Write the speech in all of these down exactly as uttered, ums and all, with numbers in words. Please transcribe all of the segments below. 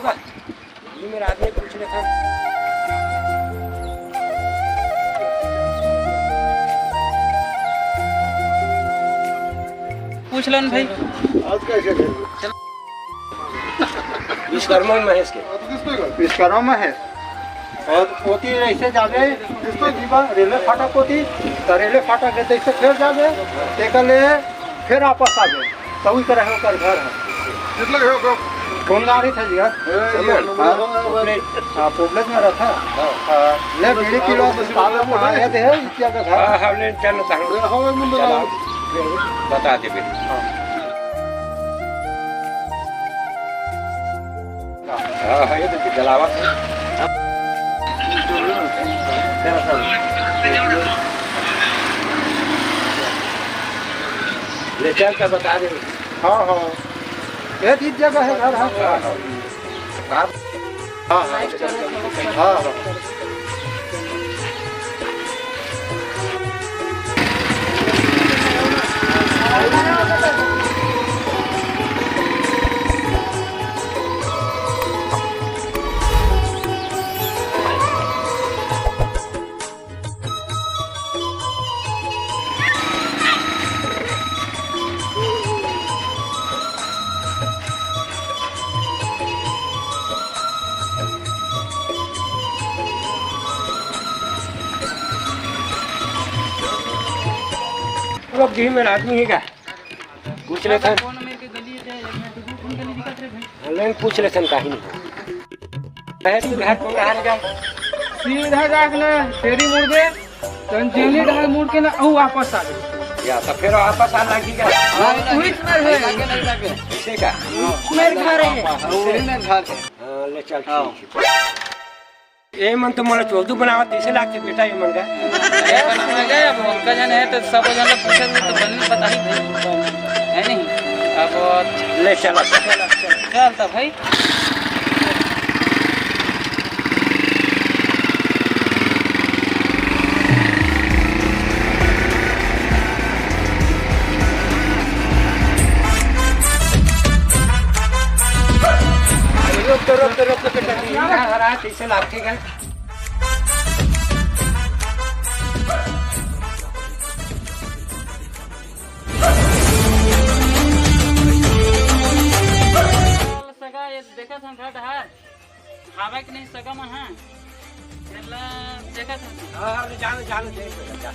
ये मेरा आदमी पूछ रहे था। पूछ लेन भाई। आज कैसे थे? विश्वकर्मा महेश के। विश्वकर्मा महेश। और ओती ऐसे जाबे, जिसको जीवा रेलवे फाटक होती, तो रेलवे फाटक के जैसे फिर जाबे, तेकर ले फिर वापस आबे। तो वही तरह ओकर घर है। कितना हो गो? कौन गाड़ी था जी यार? ए, ये हाँ? हाँ, पोपलेट में रहता। हाँ। हाँ, ले बीड़ी किलो से साल में आया थे, इतिया का घर। हाँ, हमने चल, चल। ए, हवे मुंडा चला, लाओ। बता दे बेटा। हाँ। हाँ, हाँ, ये तो जलावा। ले चल के बता दे। हाँ, हाँ। ये तीन जगह है घर, हाँ। हाँ, हाँ। हाँ, हाँ। हाँ, हाँ। अब घी में आदमी है क्या? पूछ लेथन। कौन मेर के गली है, एक मिनट, दू ठन गली दिखत रे भाई। ऑनलाइन पूछ लेथन, काहे नहीं? बहस के घर को कहाँ रहेगा? सीधा जाके ना, फेरी मुड़ दे, संजीवनी डहार मुड़ के ना, अउ वापस आ जाए। या तो फिर वापस आ लागी का? हाँ, वही तो मेर है। नहीं लागे, नहीं लागे। इसे का? मेर घर है। मेर घर है। हाँ, ले चल, हाँ। ठीक है। ए मन तो मोला चोदू बनावत तइसे लागथे बेटा, ए मन का। ए, बनावे गए, अब ओतका जन हे, तो सब जन ला पूछे, तो बने बताही भाई। है नहीं? अब ले चल, चल, चल। चल तो भाई। रुक तो, रुक तो, रुक तो, बेटा, ये हरा कैसे लागथे का? सगा, ये देखत हन घर डहार। हावय कि नहीं सगा मन ह? तेला देखत हन। हाँ, हाँ, जान, जान, देख, जा।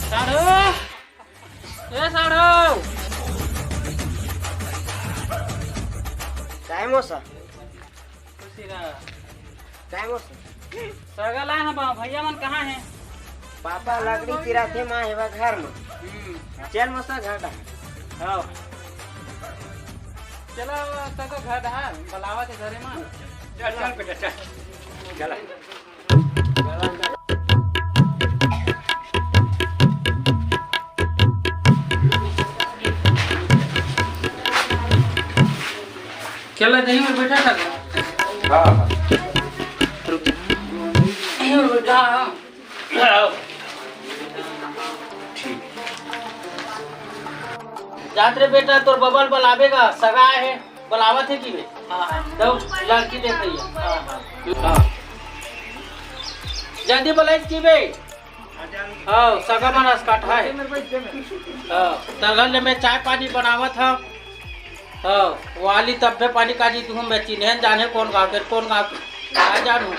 साढ़ू! ए साढ़ू! काय मौसा? खुशी रह। काय मौसा? सगा लाए हँव बा, भैया मन कहाँ हे? पापा लकड़ी चिराथे, माँ हेवा घर म। हम्म। चल मौसा घर डहार। हाँ। चला सगा घर डहार, बलावत हे घरे म। चल, चल बेटा, चल। चला। चला, यहीं पर बैठा था। हाँ, हाँ। यहीं पर बैठा, हाँ। ठीक। जात रे बेटा, तोर बबा ल बलाबे गा, सगा आए हे। बलावत हे कि बे? हाँ, हाँ। दऊ, लड़की देख रही है। हाँ, हाँ। हाँ। जल्दी बलाइस कि बे? हाँ, सगा मन अस काठा हे। हाँ, तलघर ले मैं चाय पानी बनावत हँव। हाँ, वाली तब्बे पानी काजी तुहूँ मैं चिन्हे न जाने कोन गाँव के, कोन गाँव के। आ जानू।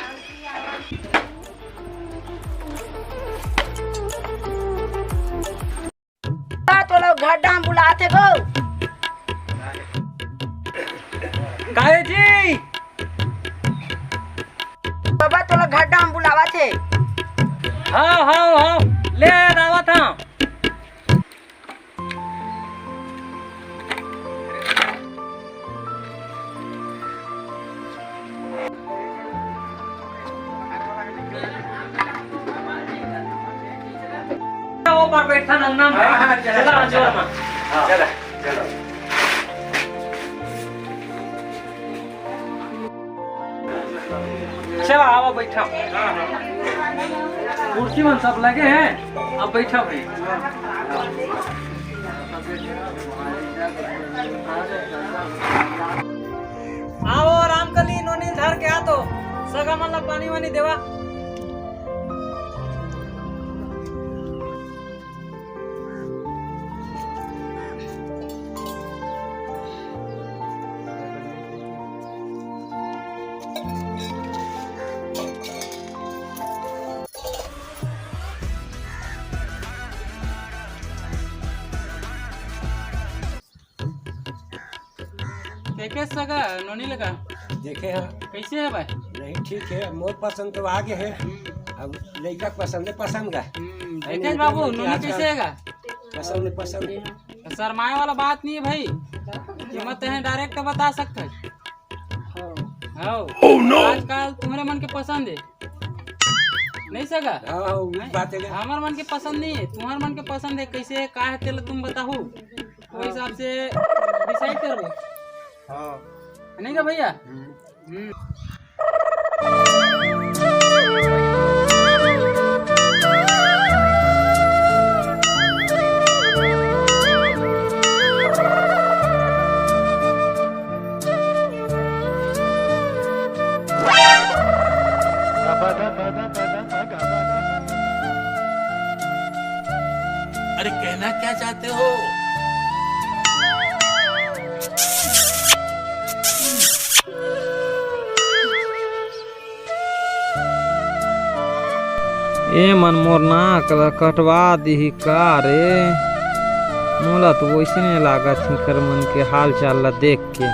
बा, तोला घर डहार बुलात हे गो। काहे जी? बबा, तोला घर डहार बुलावत हे। हाँ, हाँ, हाँ, ले आवत हँव। वो पर बैठा ना, ना, हाँ, हाँ, चला, चला, चला, चला। चला, चला। चला, आवा, बैठा। कुर्सी मन सब लगे हे, अब बैठा भाई। आओ रामकली, नोनी धर के आ तो, सगा मन ला पानी वानी देवा। देखे सगा नोनी लगा? देखे हैं। कैसे है भाई? नहीं, ठीक है, मोर पसंद तो आगे है। हम्म। अब लड़का पसंद है, पसंद का। हम्म, अरे देखे नहीं, बाबू, नहीं, नोनी आजकल कैसे है गा? पसंद है, पसंद है। तो शर्माए वाला बात नहीं है भाई, कीमत है, डायरेक्ट बता सकते हैं। हाँ। हाँ। Oh no! आजकल तुम्हारे मन के पसंद है, नहीं सगा? हाँ, हाँ, वो नहीं, बात है ना। हमार मन के पसंद नहीं है, तुम्हार मन के पसंद है, कैसे है, का है, तेला तुम बताओ, वो हिसाब से डिसाइड करबो। हाँ। नहीं का भैया? हम्म। हम्म। अरे, कहना क्या चाहते हो? ए मन मोर नाक ल कटवा दिही का रे? मोला तो वइसने लागत हे, कर मन के हाल चाल ल देख के।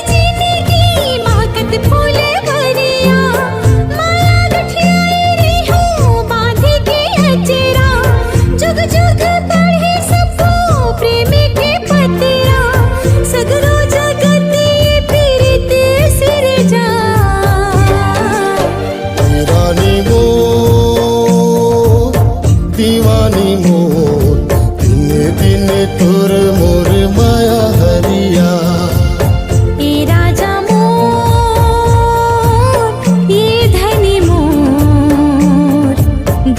जिनगी महकत फूल भरिया, माला गठियाई रही हूँ बांध के अचरा। जुग जुग पढ़े सबको प्रेम के पतरा, सगरो जगत ये पीरित सिरजा। रानी मोर, दीवानी मोर, दिन दिन तोर मोर माया हरिया। ए राजा मोर, ए धनी मोर,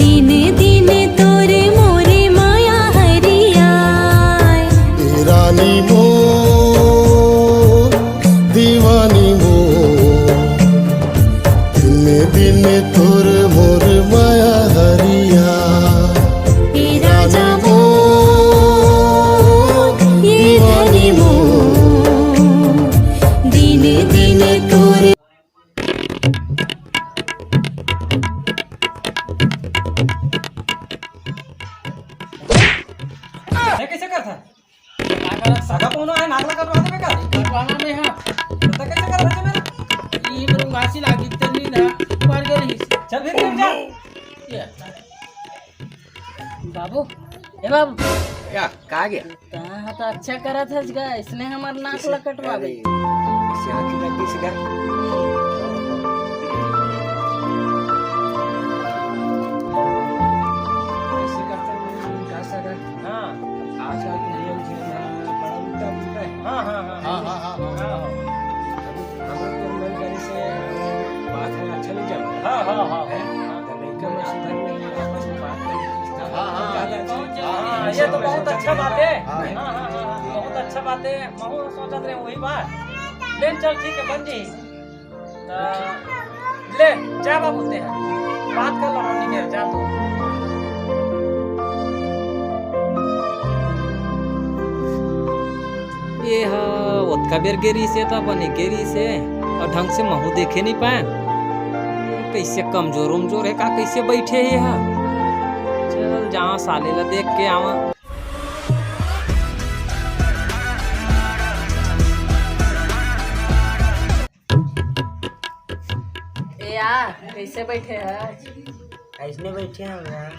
दिन दिन तोर मोर माया हरिया। ए रानी मोर, दीवानी मोर, दिन दिन तोर मोर माया हरिया। ए राजा मोर, ए धनी मोर, दिन दिन तोर। ये कैसे करता? का करत? सगा पहुना है, नाक ला कटवा देबे का? कटवाना नहीं है। तो कैसे करत है मेरा? ये मेरे उंगासी लागी, इतनी ना, मर गई रही। चल फिर, फिर जा। ये। बाबू, ए बाबू। क्या? कहाँ गया? तहाँ तो अच्छा करत हस गा, इसने हमार नाक ला कटवा दे। इससे आँखी लग गई इसका। ऐसे करते हुए जा सका। हाँ। आजकल के नियम जो है, बड़ा उल्टा पुल्टा है। हाँ, हाँ, हाँ। हाँ, हाँ, हाँ, हाँ। हाँ, हाँ। अगर कोई मन करे से बात है, अच्छा नहीं चल रहा। हाँ, हाँ, हाँ, है? हाँ। तो लड़का में सुधर नहीं है, आपस में बात नहीं है। हाँ, हाँ। हाँ, ये तो बहुत अच्छा बात है। हाँ। हाँ, हाँ, हाँ, हाँ, बहुत अच्छा बात है। महू सोचत रहे वही बात। ले चल, ठीक है, बन जी। त ले, जा बाबू, ते बात कर लो, रानी मेर, जा तू। ये ह ओतका बेर गे रहिसे त बने गे रहिसे, अउ ढंग से महू देखे नइ पाएंव। ये कइसे कमजोर उमजोर हे का, कइसे बइठे हे ये ह? चल जावं साले ला देख के आवं। ए यार, कइसे बइठे हस? अइसने बइठे हंव यार।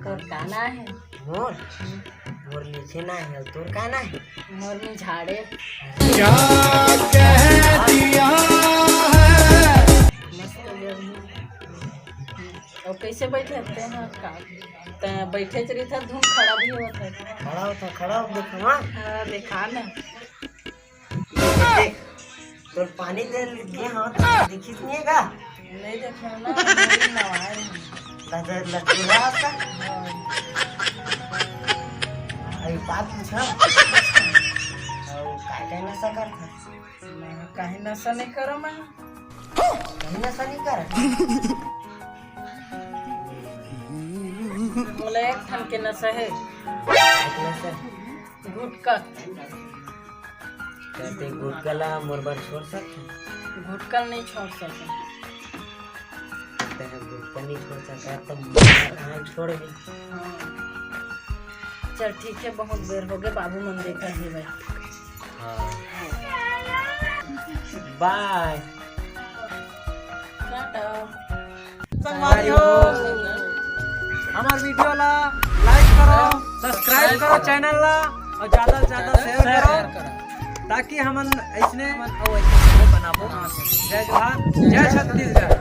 तोर का नांव हे? मोर? मोर लिखे नांव हे, तोर का नांव हे? मोर नांव झाड़े। क्या कह दिया है कैसे बैठे रहते हैं का? त बैठे च रहिथस, धुन खड़ा भी होत है। खड़ा होत है, खड़ा होत देखो, हाँ। हाँ, देखा ना। देख, तोर पानी दे गे हाँ, तो देखिस नहीं का? नहीं देखो ना, नवाए हैं। लग-, लग-, लग-, हाँ। अभी बात पूछा। और काय काय नशा करथस? मैं काहे नशा नहीं करो मैं? काहे नशा नहीं कर? मोला एक ठन के नशा है। एक नशा? गुटखा। त तें गुटखा ला मोर बर छोड़ सकथस? गुटखा नहीं छोड़ सकथस। तें गुटखा नहीं छोड़ सकथस, त मैं कहाँ छोड़बे? हाँ। चल ठीक है, बहुत बेर हो गए, बाबू मन देखा है भाई। हाँ। बाय। टाटा। संगवारी हो, हमर वीडियो ला like करो, subscribe करो चैनल ला और ज्यादा से ज्यादा share करो, ताकि हमन ऐसने बनाबो। जय जोहार, जय छत्तीसगढ़।